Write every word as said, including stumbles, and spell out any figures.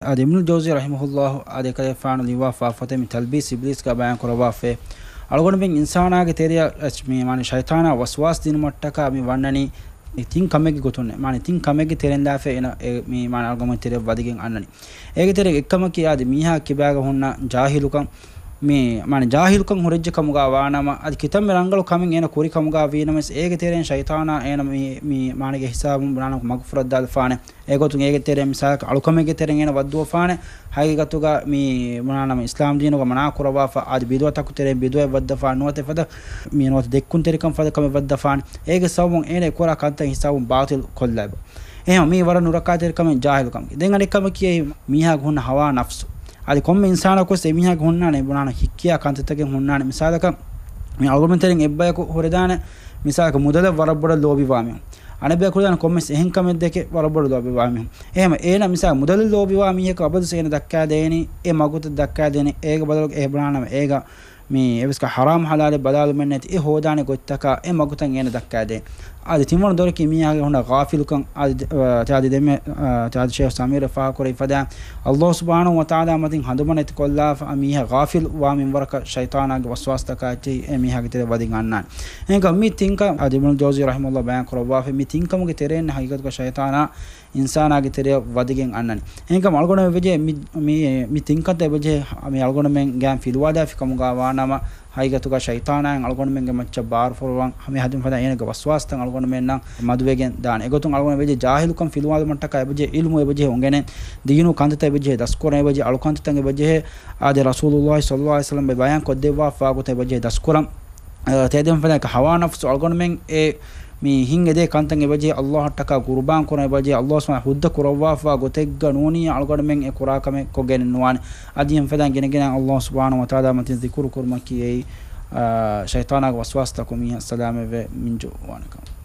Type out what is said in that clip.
އާދެ، އިބްނުލް ޖައުޒީ ރަޙިމަހުﷲ އާދެ، ކަލޭފާނު ލިޔުވާފާ ފޮތެއް މި ތަލްބީސް އިބްލީސްގަ ބަޔާން ކުރައްވާފައި، އަޅުގަނޑުމެން އިންސާނާގެ ތެރެއަށް މި، މާނަ، ޝައިޠާނާ ވަސްވާސް ދިނުމަށްޓަކާ މި ވަންނަނީ ތިން ކަމެއްގެ ގޮތުން، މާނަ، ތިން ކަމެއްގެ ތެރެއިން ލާފައި އޭނަ، އެ، މި، މާނަ، އަޅުގަނޑުމެން ތެރެއަށް ވަދެގެން އަންނަނީ. އޭގެ ތެރެއިން އެއްކަމަކީ އާދެ، މީހާ ކިބާގަ ހުންނަ ޖާހިލުކަން، މި، މާނަ، ޖާހިލުކަން ހުރެއްޖެ ކަމުގަ ވާނަމަ، އަދި ކިތަންމެ ރަނގަޅު ކަމެއް އޭނަ ކުރި ކަމުގަ ވީނަމަވެސް، އޭގެ ތެރެއިން ޝައިޠާނާ އޭނަ މި، މި، މާނަގެ ހިސާބުން ބުނާނަމަ މަގުފުރައްދާލަފާނެ. އެގޮތުން އޭގެ ތެރެއިން މިސާލަކަށް އަޅުކަމެއްގެ ތެރެއިން އޭނަ ވައްދުވަފާނެ. ހަގީގަތުގަ މި ބުނާނަމަ އިސްލާމް ދީނުގަ މަނާ ކުރައްވާފަ، އަދި ބިދުޢަތަކު ތެރެއިން ބިދުޢަތް ވައްދަފާ ނުވަތަ ފަދަ މި ނުވަތަ ދެއްކުންތެރިކަން ފަދަ ކަމެއް ވައްދަފާނެ. އޭގެ ސަބަބުން އޭނަ ކުރާ ކަންތައް ހިސާބުން ބާޠިލް ކޮށްލައިބަ. އެހެން މީ ވަރަށް ނުރައްކާތެރި ކަމެއް ޖާހިލުކަމަކީ. ދެން އަނެއް ކަމަކީ އެއީ މީހާގެ ހުންނަ ހަވާ ނަފްސު. އަދި ކޮންމެ އިންސާނަކުވެސް އެމީހާގެ ހުންނާނެ ބުނާނަ ހިއްކިޔާ ކަންތައްތަކެއް ހުންނާނެ. މިސާލަކަށް މި އަޅުގަނޑުމެން ތެރެއިން އެއްބަޔަކު ހުރެދާނެ، މިސާލަކަށް މުދަލަށް ވަރަށް ބޮޑަށް ލޯބިވާ މީހުން. އަނެއްބަޔަކު ހުރެދާނެ ކޮންމެސް އެހެން ކަމެއް ދެކެ ވަރަށް ބޮޑަށް ލޯބިވާ މީހުން. އެހެން އޭނަ މިސާލަކަށް މުދަލަށް ލޯބިވާ މީހަކު އަބަދުސް އޭނަ ދައްކާދޭނީ އެ މަގުތައް ދައްކާދޭނީ. އޭގެ ބަދަލުގަ އެ ބުނާނަމަ އޭގަ މި އެވެސް ހަރާމް ހަލާލެއް ބަލާލުމެއް ނެތި އެ ހޯދާނެ ގޮތްތަކާ އެ މަގުތައް އޭނަ ދައްކާދޭން. އަދި ތިންވަނަ ދޮރަކީ މީހާގެ ހުންނަ ޣާފިލުކަން. އަދި، އަ، ތި އަދި ދެންމެ، އަ، ތި އަދި ޝޭޚް ސަމީރު ފާހަގަކުރެވި ފަދައިން، ﷲ ސުބްޙާނަހޫ ވަތަޢާލާ މަތިން ހަނދުމަ ނެތިކޮށްލާފަ މީހާ ޣާފިލް ވާ މިންވަރަކަށް ޝައިޠާނާގެ ވަސްވާސްތަކާއެކީ އެ މީހާގެ ތެރެއަށް ވަދެގެން އަންނާނެ. އެހެންކަމުން މި ތިންކަން އަދި އިބްނުލް ޖައުޒީ ރަޙިމަހުﷲ ބަޔާން ކުރައްވާފައި މި ތިންކަމުގެ ތެރެއިން ހަގީގަތުގަ ޝައިޠާނާ އިންސާނާގެ ތެރެއަށް ވަދެގެން އަންނަނީ. އެހެންކަމުން އަޅުގަނޑު އެބަޖެހޭ މި، މި، މި ތިންކަންތައް އެބަޖެހޭ މި އަޅުގަނޑުމެން ގާތް ފިލުވާލާފި ކަމުގަ ވާނަމަ، ހަގީގަތުގަ ޝައިޠާނާއިން އަޅުގަނޑުމެންގެ މައްޗަށް ބާރުފުރުވަން ހަމަ ހަދުން ފަދަ އޭނަގެ ވަސްވާސްތައް އަޅުގަނޑުމެންނަށް މަދުވެގެން ދާނެ. އެގޮތުން އަޅުގަނޑު އެބަޖެހޭ ޖާހިލުކަން ފިލުވާލުމަށްޓަކާ އެބަޖެހޭ އިލްމު އެބަޖެހޭ އުނގެނެން، ދީނު ކަންތައްތައް އެބަޖެހޭ ދަސްކުރަން އެބަޖެހޭ އަޅުކަންތައްތައް އެބަޖެހޭ އާދެ، ރަސޫލުﷲ ޞައްލަﷲ ޢަލައިހި ވަސައްލަމް ބަޔާން ކޮށްދެއްވާފާ ގޮތަށް އެބަޖެހޭ ދަސްކުރަން. އަ، ތެދެން ފަދަ ހަވާ ނަފްސު އަޅުގަނޑުމެން އެ މި ހިން އެދޭ ކަންތައް އެބަޖެހޭ ﷲ އަށްޓަކާ ޤުރުބާން ކުރަން އެބަޖެހޭ ﷲ ސުބްޙާނަހޫ ހުއްދަ ކުރައްވާފާ ގޮތެއްގަ ނޫނީ އަޅުގަނޑުމެން އެ ކުރާ ކަމެއް ކޮށްގެނެއް ނުވާނެ. އަދި އެން ފަދަ ގިނަގިނަ ﷲ ސުބްޙާނަހޫ ވަތަޢާލާ މަތިން ޒިކުރު ކުރުމަކީ އެއީ، އަ، ޝައިޠާނާގެ ވަސްވާސްތަކުން މީހާ ސަލާމަތްވެ މިންޖު ވާނެ ކަމަށް.